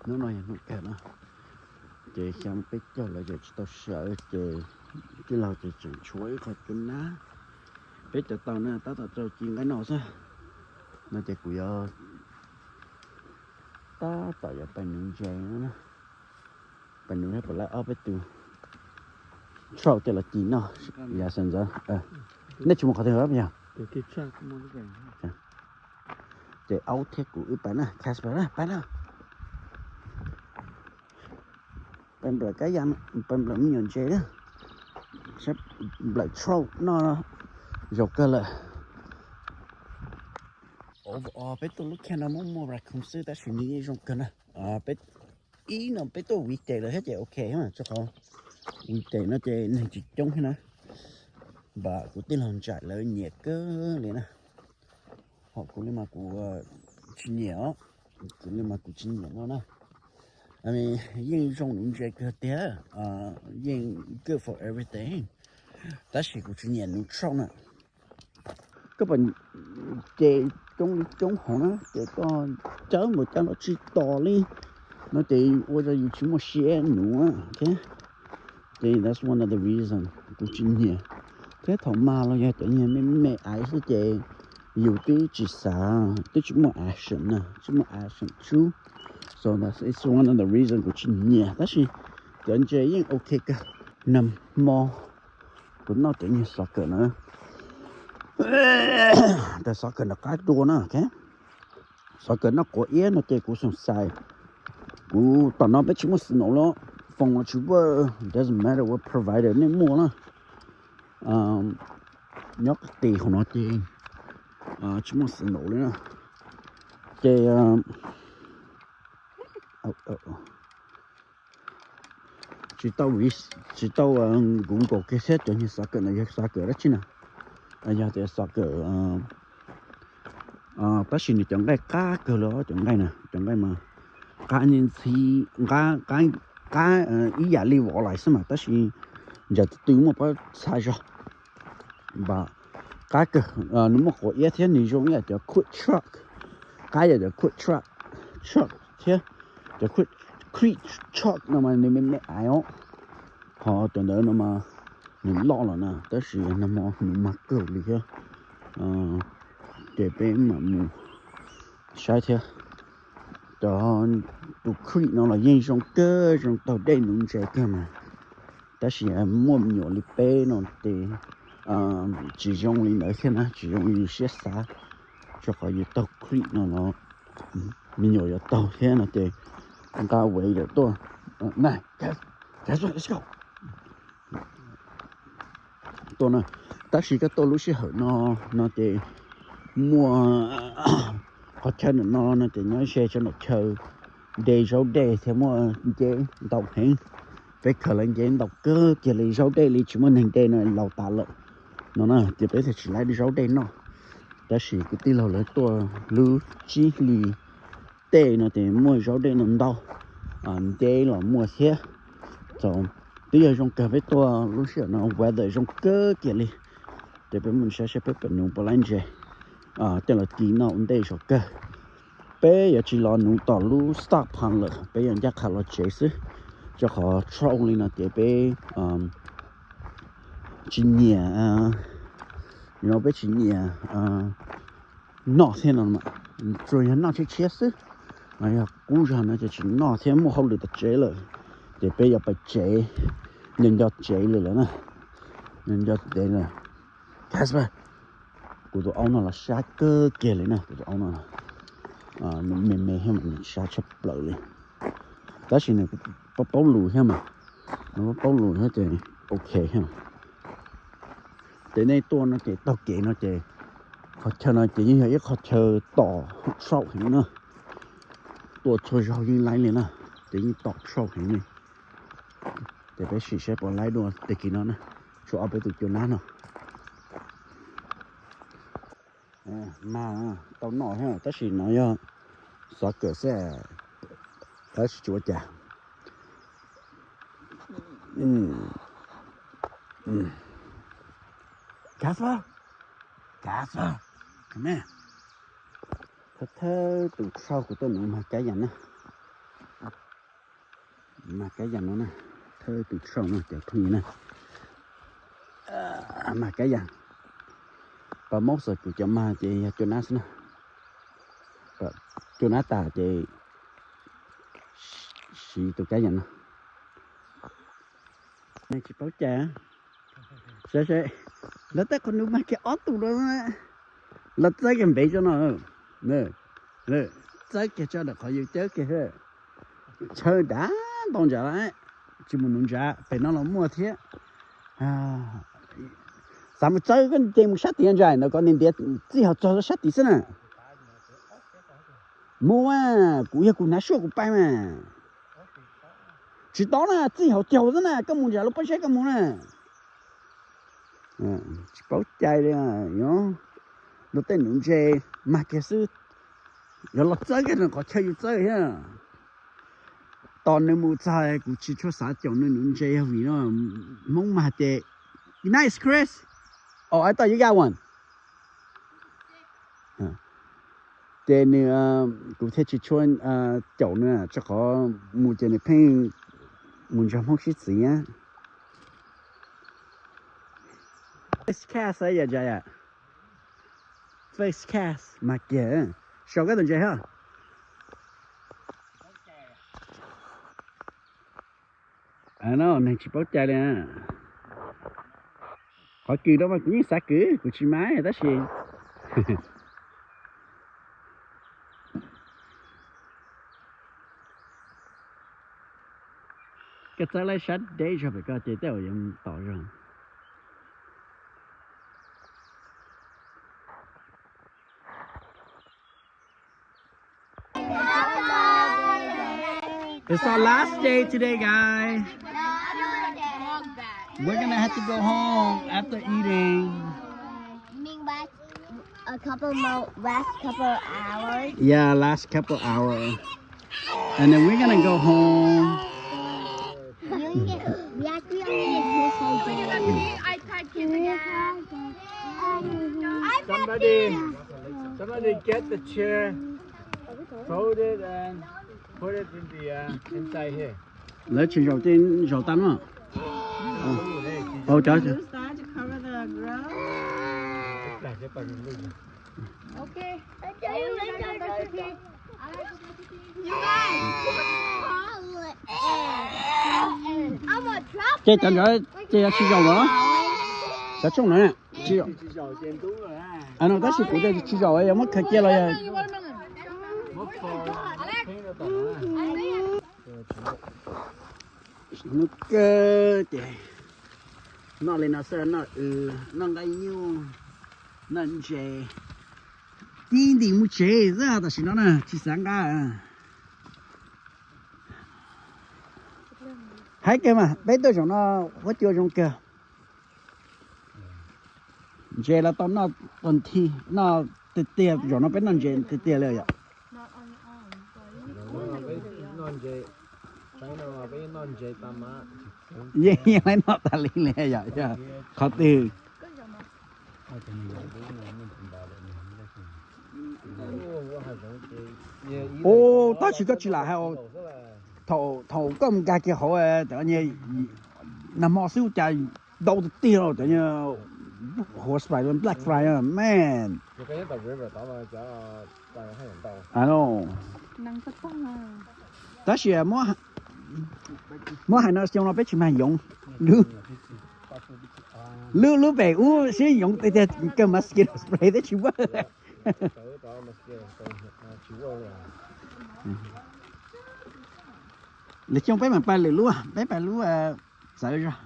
Hnub no yog hnub kawg na, ces xyoo peb caug lawv ces tsis tau sawv ces tij laug ces tseem tshuav ib qho cua nab. Peb cov tau na tab tom rau ci nqaij no xwb. No ces kuv yuav tab tom yuav pais nuv ntses no na. Pais nuv thiab pais laij ob peb tus trout coj los ci noj yav sawv ntxov. Nej tsis mus qhov twg yog? Ces aub thiab kuv wb pais na, Casper na, pais na. Pais nplawm kab yas, pais nplawm me nyuam ntses na, saib nplawm trout noj zoo kawg lawm. Peb tuaj lub camp no muaj muaj raccoon xwb tab sis nws yeej zoo kawg na. Peb ib no peb tuaj weekday lawm thiab ces ok, rau qhov weekday no ces neeg tsis coob thiab na. Npam kuv tij laug ntsaim lawv nyiam kawg li na. Ho kuv li mas kuv tsis nyiam os, kuv li mas kuv tsis nyiam no na. Yeej zoo nuv ntses kawg tiag, yeej good for everything, tab sis kuv tsis nyiam nuv trout na. Koj pom ces coob li coob hauv na ces koj cawb npaum cas los tsis tos li no ces ua rau yus tsis muaj siab nuv thiab. Ces that's one of the reason kuv tsis nyiam. Thiab thaum mas los yog cov niag me me aiv xwb ces yus twb tsis xav, twb tsis muaj action na, tsis muaj action tsub. So that's one of the reason kuv tsis nyiam, tab sis cov ntses yeej ok kawg. Nag hmo kuv noj cov niag xov kawm na, tas xov kawm nram qab dua na, xov kawm noj quav iab no ces kuv xoom xais. Kuv tom no peb tsis muaj snow los, foom los tsis work, doesn't matter what provider nej muaj na. Nyob qis qis hauv no ces tsis muaj snow li na. Ces tsis tau, tsis tau kuv nkaus kiag thiab cov niag xov kawm no yog xov kawm dab tsi na. Yog tias xov kawm, tab sis nws cov nqaij qab kawg li, cov nqaij na, cov nqaij mas qab ntxhi, qab ib yam li vov lais xwb mas tab sis ntsaws tus twg muaj pob txha zog. Npam qab kawg, nws muaj quav iab thiab nws zoo ib yam cov quick truck, qab yam cov quick truck, truck thiab cov quick truck no mas nws me me aiv os. Ho cov ntawd no mas nws loj los na, tab sis nag hmo nws mag kawg li thiab. Ces peb mam mus saib thiab. Cov, tus creek no los yeej zoo kawg, zoo taug dej nuv ntses kawg mas, tab sis muaj me nyuam li peb no ces tsis zoo li ntawd thiab na, tsis zoo li yus siab xav, rau qhov yus taug creek no los me nyuam yuav taug thiab no ces nqa wave tuaj na. Tuaj na, tab sis koj tuaj lub sij hawm no, no ces muaj qhov chaw ntawm no no ces nyob ze cov nram chaw de zaub dej thiab muaj nceb ntau heev. Peb khaws lawv nceb ntau kawg kiag li, zaub dej li tsis muaj neeg de no laus tas lawm no na, ces peb thiaj tsis laib zaub dej noj. Tab sis kuv tij laug lawv tuaj lub tsib hlis tej no ces muaj zaub dej no ntau, nceb los muaj thiab. Txaus, twb yog zoo kawg peb tuaj lub sij hawm no weather zoo kawg kiag li. Ces peb mus saib saib peb pem nuv puas laib ntses, coj los ci noj ua ntej saum kawg. Peb yuav tsis los nuv tom lub stock pond lawm, peb yuav ncaj qha los tsev xwb, rau qhov trout li no ces peb tsis nyiam, no peb tsis nyiam noj thiab no, tsuas yog noj tshiab tshiab xwb. Yog kub zog no ces tsis noj thiab muaj hauj lwm tom tsev lawm, ces peb yuav pais tsev, nco nco tsev li lawm na, nco nco tsev lawm. Casper, kuv tus aub no los sab kawg kiag li na, kuv tus aub no nws me me thiab mas nws sab tshaj plaws li, tab sis nws paub paub lus thiab mas, nws paub paub lus thiab ces ok thiab. Ces nej tuaj no ces taug kev no ces qhov chaw no ces yeej yog ib qhov chaw tom trout heev na, tuaj txhua zaug yeej laib li na, ces yeej tom trout heev li. Ces peb sim saib puas laib dua tag kis no na, tshuav ob peb tus cua nab no. Mas tau noj thiab tab sis no yog xov kawm xwb, tab sis tsis ua cas. Casper, Casper, come here. Thawj thawj tus trout kuv tuaj nuv mas kab yas na. Mag kab yas no na, thawj tus tshooj no cov phooj ywg na. Mag kab yas, pas mob xav kuv cov mag ces yog cua nab xwb na. Cua nab tas ces siv tus kab yas no. Neeg tsis paub cai. Saib saib, lawv tej qhov nus mag kiag ob tug no, los txawb kiag npev tso no, txawb kiag tso ntawm qhov yus cawb kiag. Chaw dav ntau ntsa, tsis mus nuv ntsa pem no los muaj thiab. Xav mus txawb koj ces mus sab tid ntsa ntawd kom nws ntiav txij hauv txog sab tid xwb na. Mus mas, kuv yog kuv hnav suab kuv pais mas. Tsis tau na, txij hauv caug xwb na, koj mus ntsa lub pob zeb koj mus na. Tsis paub cai li, luag tej nuv ntses mag kiag xwb, yuav los txawb kiag qhov chaw yus txawb thiab. Tos nws mus txog kuv tsis tshua xav caum nws nuv ntses yog vim no Hmoob mag ces, nice Chris. Oh, I thought you got one. Ces nws, kuv thiaj tsis tshua caum nws, rau qhov mus ces nws pheej mus nrog Hmoob sib txiv. Face cast yam ntsa yam. Face cast mas kiag. Sau koj tus ntses hos. No neeg tsis paub cai li. Qhov kws no mas kuv yeej xav kws, kuv tsis mag tab sis koj txawb laib sab deb zog pem koj ces tej zaum yuav tom zog. It's our last day today, guys. We're gonna have to go home after eating. You mean last, a couple more, last couple hours? Yeah, last couple hours. And then we're gonna go home. You get, we actually only get two whole days. Somebody, somebody get the chair, fold it and put it in the, uh, inside here. Lawv tsis zaum ces zaum tau no. Use that to cover the grill. Okay. Ces cov ntawd ces yuav tsis zaum los? Cov tsooj no tsis zaum. No tab sis kuv tias tsis zaum, yog muab khaws cia los yog. Hnub kawg ces noj li no xwb, noj, noj nqaij nyuj, noj ntses, tib ntim mus tsev xwb tam sim no na, tsis xav nqa. Haib kawg mas, peb tuaj zaum no huab cua zoo kawg. Ntses los tau noj, noj tiag tiag, zaum no peb noj ntses tiag tiag li yom. Yeej yeej laib noj tas li li yom, qhov twg. Ub, tab sis koj tsis lam hais, thaum koj mus nkag kiag hauv, nag hmo xwb ua cas ntau tiag tiag, huav fry, black fry, man. Tab sis muab hais no xyoo no peb tsis mag yoov. Lub, lub pem ub sib yoov tiag tiag, kawg mosquito spray twb tsis ua. Lwm xyoo peb mam pais lwm lub, peb pais lub txawv zog.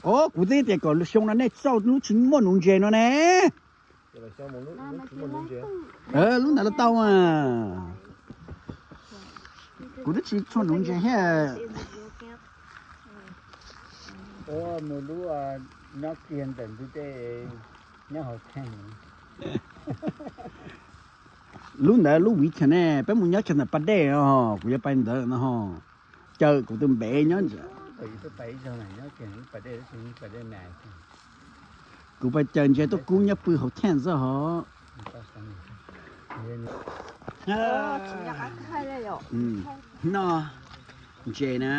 Os, kuv twb tias kom lwm xyoo no nej xauj lub tsis muaj nuv ntses no ne. Lub ntawd los tau mas. Kuv twb tsis tshua nuv ntses thiab. Ua mus lub nyob kiag ntawm ntug dej, nyob hauv theej. Lub ntawd lub weekend ne, peb mus nyob kiag ntawm pas dej no, kuv yuav pais ntawd no ho. Caw kuv tus npev nyob ntawd. Kuv pais caw ntses tuaj kub nyob pw hauv theej xwb hos. Noj ntses na,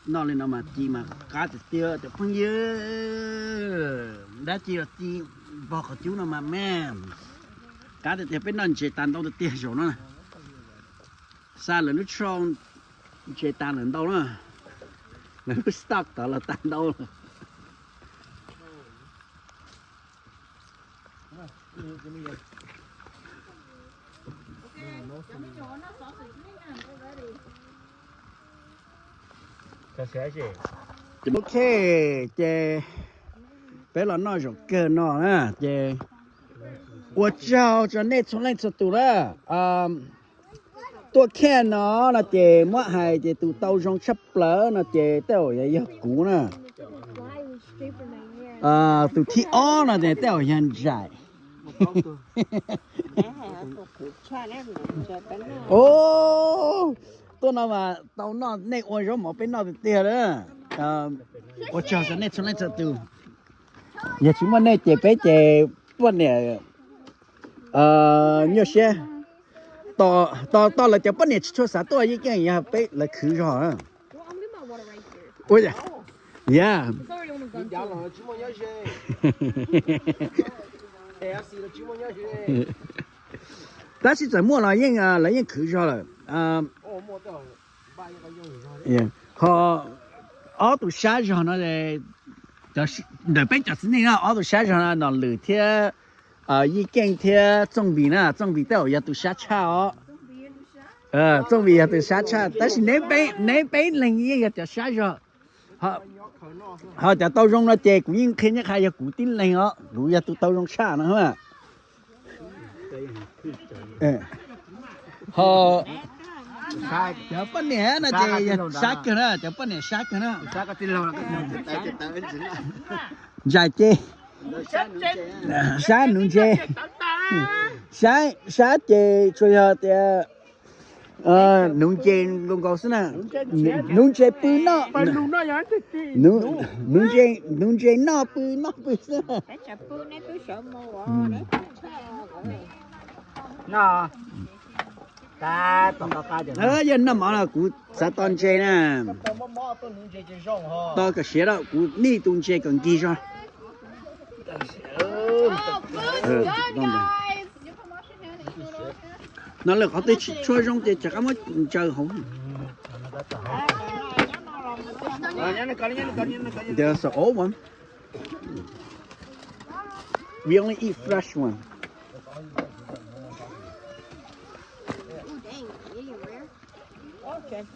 noj li no mas ci mas qab tiag tiag cov phooj ywg. Dab tsi los ci npog qhov cub no mas me. Qab tiag tiag, peb noj ntses tas ntau tiag tiag zaum no. Xa lawv lub tsho ntses tas lawm ntau na. Lawv lub stock tod los tas ntau lawm. Ok, ces peb los noj zaum kawg no na, ces ua tsaug rau nej txhua leej txhua tus na. Tuaj camp no no ces muab hais ces tus tau zoo tshaj plaws no ces tej zaum yog kuv na. Tus thib ob no ces tej zaum yog Ntsaim. Tuaj no mas tau noj, nej ua zaub mov peb noj tiag tiag na. Ua tsaug rau nej txhua leej txhua tus. Yog tsis muaj nej ces peb ces poj niam nyuaj siab. Tos tos lawv cov poj niam tsis tshua xav tuaj, yeej keej yog peb lawv khwv zog. Ua, yeah. Tab sis txawm muaj los yeej, lawv yeej khwv zog lawm. Ho ob tug sab zog no, ntawm peb cov txiv neej no ob tug sab zog no Nom Lwm thiab Yij Keej thiab Txooj Npis na, Txooj Npis tej zaum yog tus sab tshaj os. Txooj Npis yog tus sab tshaj, tab sis neb peb leeg yeej yog cov sab zog. Ho cov tau zoo no ces kuv yeej qhia nyob qha yog kuv tib leeg os, kuv yog tus tau zoo tshaj no. Ho cov poj niam no ces yog sab kawg na, cov poj niam sab kawg na. Ntsaim ces sab nuv ntses, sab ces tsuas yog tias nuv ntses nkaus nkaus xwb na. Nuv ntses pw noj, nuv ntses noj pw noj pw xwb. Yog noj mov no kuv xav to ntses na. To kom siav lawm kuv nij tus ntses kom nkig zog. No lawm qhov twg tsis tshua zoo ces rov qab muab ntsaws hauv. There's an old one. We only eat fresh one.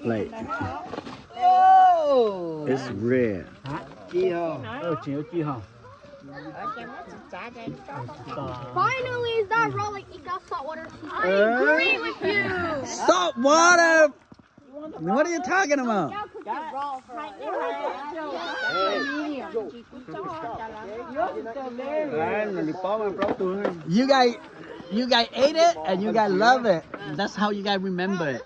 Like, it's red. Finally, is that raw like eat that salt water? I agree with you. Salt water. What are you talking about? You guys, you guys ate it and you guys love it. That's how you guys remember it.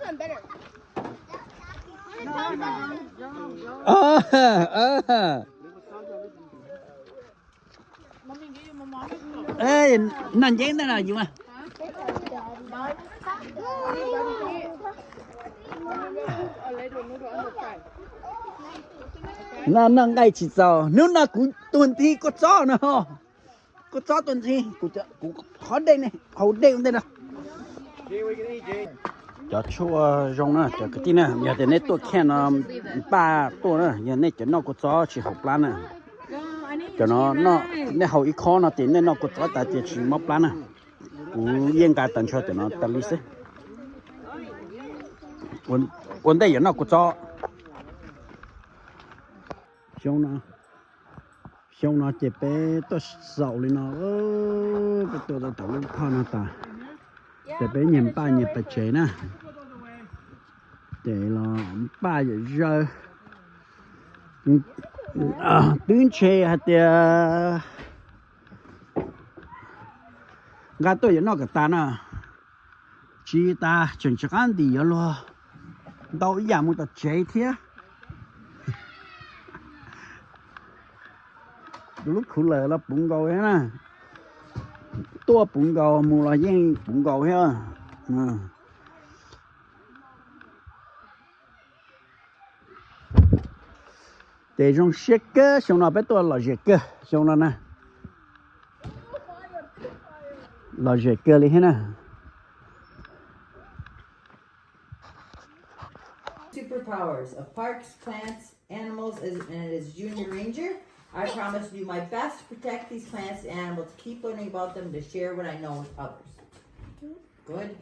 Noj nceb ntag no yus. Noj nqaij tsis txaus, hnub no kuv tuag nthi kua txob no. Kua txob tuag nthi, kuv qhov dej ne, haus dej ua ntej no. Cov tshuaj zoo na cov kwv tij na, yog tias nej tuaj camp no npaj tuaj na, yog nej cov noj kua txob tsis haum plab na. Cov no nej haus ib khob no ces nej noj kua txob tas ces tsis mob plab na. Kuv yeej nqa tag nrho cov no tas li xwb. Ua ntej yuav noj kua txob. Xyoo no, xyoo no ces peb tuaj xaus li no, peb tuaj tau tom lub phaj no tas, ces peb nyias npaj nyias pais tsev na. Ces los npaj yam zawg, twb ntshe hais tias nqa tuaj yuav noj kom tas na, tsis tas tseem rov qab ntim yuav luag ntau ib yam mus tom tsev thiab. Tus lub khuv lawm los puv nkaus thiab na, tuaj puv nkaus mus los yeej puv nkaus thiab. Ces zoo siab kawg, xyoo no peb tuaj lom zem kawg xyoo no na. Lom zem kawg li thiab na. Superpowers of parks, plants, animals, as, and as junior ranger, I promise to do my best to protect these plants and animals, keep learning about them, to share what I know with others. Good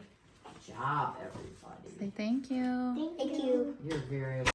job, everybody. Say thank you. Thank you. You're very